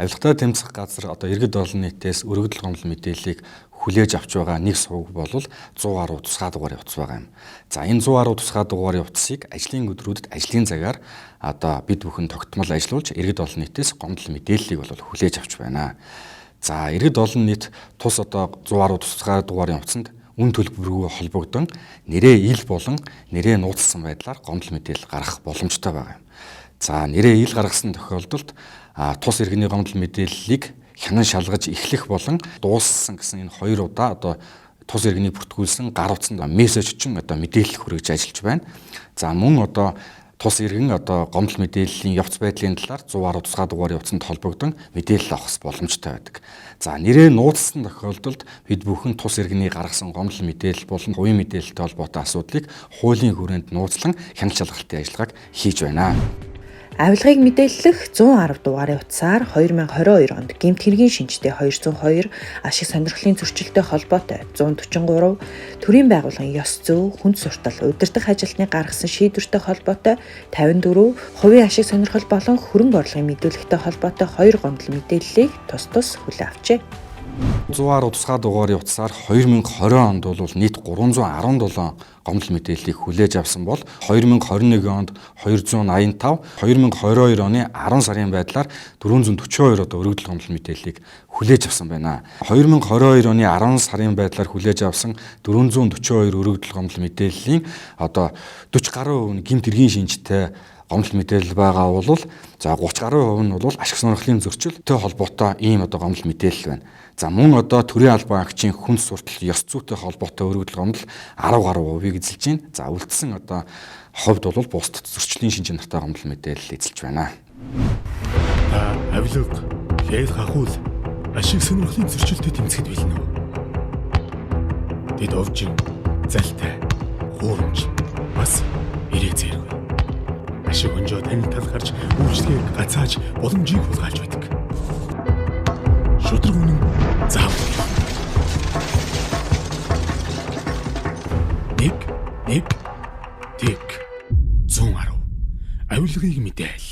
Авилгатай тэмцэх газар одоо иргэд олон нийтээс өргөдөл гомдол мэдээллийг хүлээж авч байгаа нэг сувг бол 110 тусгай дугаарын утас байгаа юм. За, энэ 110 тусгай дугаарын утсыг ажлын өдрүүдэд ажлын цагаар одоо бид бүхэн тогтмол ажиллуулж иргэд олон нийтээс гомдол мэдээллийг бол хүлээж авч байна. За, иргэд олон нийт тус одоо 110 тусгай дугаарын утсанд үн төлбөргүй холбогдсон нэрээ ил болон нэрээ нууцлсан байдлаар гомдол мэдээлэл гаргах боломжтой байгаа юм. За, нэрээ ил гаргасан тохиолдолд тус иргэний гомдол мэдээллийг хянан шалгаж эхлэх болон дууссан гэсэн энэ хоёр удаа одоо тус иргэний бүртгүүлсэн гар утсанд мессеж чинь одоо мэдээлэл хүргэж ажиллаж байна. За, мөн одоо тус иргэн одоо гомдол мэдээллийн явц байдлын талаар 110 тусгай дугаарын утсанд холбогдсон мэдээлэл авах боломжтой байдаг. За, нэрээ нууцсан тохиолдолд бид бүхэн тус иргэний гаргасан гомдол мэдээлэл болон хувийн мэдээлэлтэй холбоотой асуудлыг хуулийн хүрээнд нууцлан хяналт шалгалтын ажиллагааг хийж байна. Авилгыг мэдээллэх 110 дугаарын утсаар 2022 онд гэмт хэргийн шинжтэй 202, ашиг сонирхлын зөрчилтэй холбоотой 143, төрийн байгууллагын ёс зүй, хүнд суртал, удирдах ажилтны гаргасан шийдвэртэй холбоотой 54, хувийн ашиг сонирхол болон хөрөнгө орлогын мэдүүлэгтэй холбоотой 2 гомдол мэдээллийг тус тус хүлээн авчээ. 110 тусгай дугаарын утсаар 2020 онд бол нийт 317 гомдол мэдээллийг хүлээж авсан бол 2021 онд 285, 2022 оны 10 сарын байдлаар 442 одоо өргөдөл гомдол мэдээллийг хүлээж авсан байна. 2022 оны 10 сарын байдлаар хүлээж авсан 442 өргөдөл гомдол мэдээллийн одоо 40 гаруй хувь нь гэмт хэргийн шинжтэй гомдол мэдээлэл байгаа бол за 30 гаруй хувь нь бол ашиг сонирхлын зөрчилтэй холбоотой ийм одоо гомдол мэдээлэл байна. За, мөн одоо төрийн албан агчийн хүнд суртал, ёс зүйтэй холбоотой өргөдөл гомдол 10 гаруй хувийг эзэлж байна. За, үлдсэн одоо хувьд бол бусдад зөрчлийн шинж чанартай гомдол мэдээлэл эзэлж байна. Та авилга, хяйл хахуул, ашиг сонирхлын зөрчилтэй тэмцэхэд бэлэн үү? Тэд овжин, залтай, хуурамч, бас эрэг зэрэг. Ашиг хонжоо танил тал гарч үйлчлэгийг гацааж боломжийг хулгайлж байдаг. Шударга үнэн заавал. 1 1 тэг 110 авилгыг мэдээл.